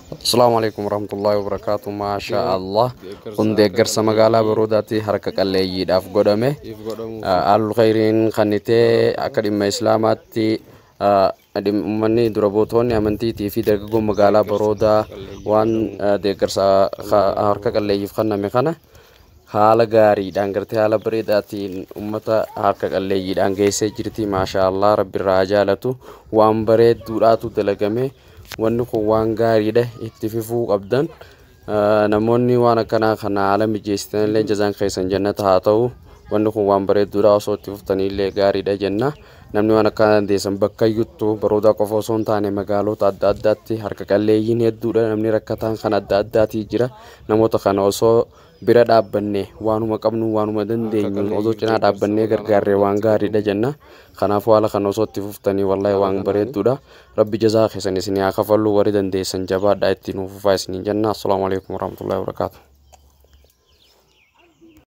Asalaamu alaikum warahmatullahi wabarakaatu. Maasha Allah. Kun deeggarsa magaalaa Baroodaatti harka qalleeyyiidhaaf godhame. Alul khayriin kannitee akka dhimma Islaamaatti uummanni dura buutonni amantiitii fi dargaggoon magaalaa Baroodaa waan deeggarsa harka qalleeyyiif kenname kana haala gaariidhaan gartee haala bareedaatiin uummata harka qalleeyyiidhaan geessee jirti. Maasha Allah, Rabbi irraa haa jaalatu. Waan bareedduudhaatu dalagame. Wanni kun waan gaariidha, itti fufuu qabdan. Namoonni waan akkanaa kana haala mijeessitan illee jazaan keessan jannata haa ta'u. Wanni kun waan bareedduudha, osoo itti fuftanii illee gaariidha jenna. Namni waan akkanaa dandeessan bakka iyyuttuu Baroodaa qofa osoo hin taane magaalota adda addaatti harka qalleeyyiin hedduudha. Namni rakkataan kan adda addaatii jira. Namoota kana osoo bira dhaabbanne, waanuma qabnu, waanuma dandeenyu osoo cinaa dhaabbannee gargaarree waan gaariidha jenna. Kanaafuu haala kana osoo itti fuftanii wallahi waan bareedduudha. Rabbi jazaa keessan isin haa kafallu. Warri dandeessan jabaadhaa, itti nuuf fufaa isiniin jenna. Assalaamu alaikum warahmatullahi wabarakaatu.